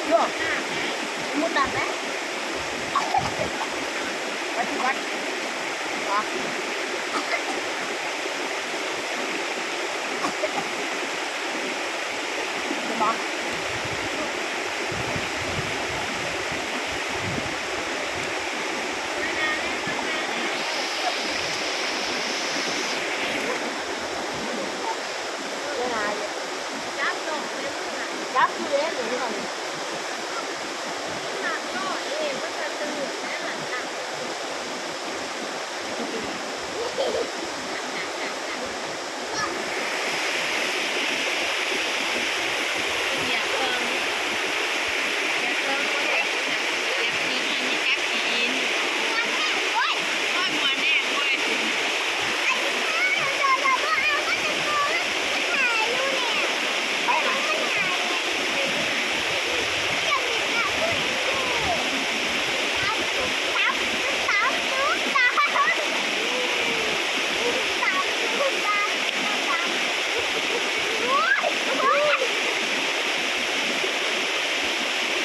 ໂຍ ມຸດນ້ຳໄດ໋ ປະຕິບັດ ອາ ເຫັນບໍ່? ຈັບຢູ່ເດ້ ເດ້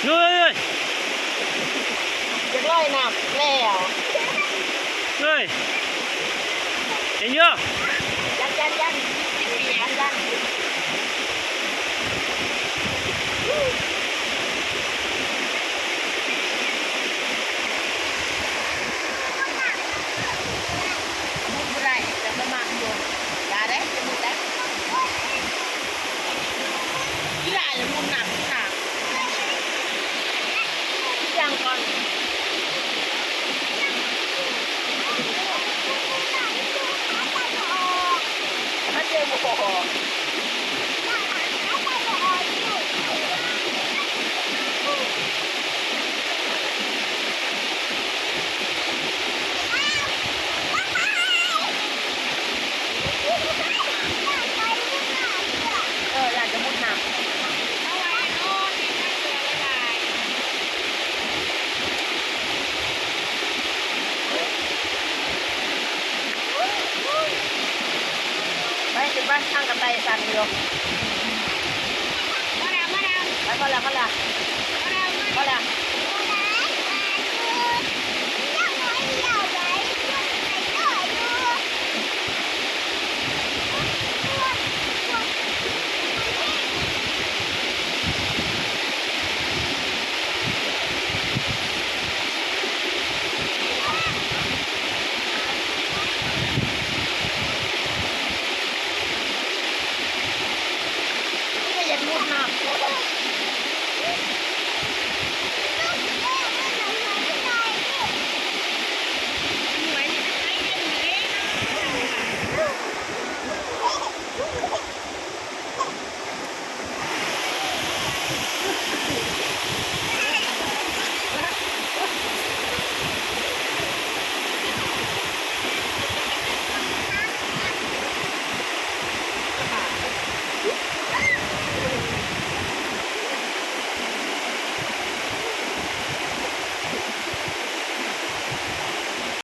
ເຮີ້ຍ ຢາກລອຍນ້ຳແລ້ວ ເຮີ້ຍ ເຫັນຢູ່ ຍັນ ຍັນ ຍັນ ຍັນ ຍັນ. ໝຸນບໍ່ໄດ້ ແຕ່ຂ້ອຍມັກຢູ່ ຢ່າເດ້ ຢ່າໝຸນເດ້ ອີ່ຫຼ້າຢ່າໝຸນນຳ ອີ່ຫຼ້າ ຢ່າງກ່ອນ ມັນເດີນບໍ່ອອກ. ເອີ ຢາກຈະມຸດນ້ຳ ໄປ ຂຶ້ນໄປ ທາງກະໄຕ່ຊັນຢູ່ ມາແລ້ວ ມາແລ້ວ ໄປ ພໍແລ້ວ ພໍແລ້ວ.